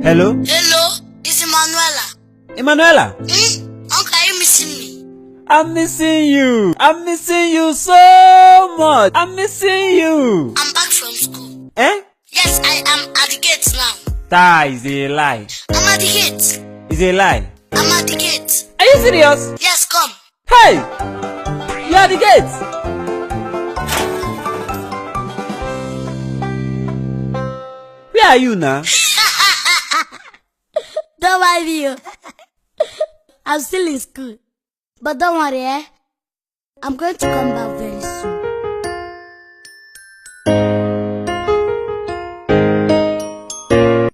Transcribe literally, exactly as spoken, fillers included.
Hello? Hello, is Emanuela. Emanuela? Hmm? Okay, you missing me? I'm missing you. I'm missing you so much. I'm missing you. I'm back from school. Eh? Yes, I am at the gate now. That is a lie. I'm at the gate. It's a lie. I'm at the gate. Are you serious? Yes, come. Hey! You at the gate? Where are you now? Don't mind me. I'm still in school. But don't worry, eh? I'm going to come back very soon.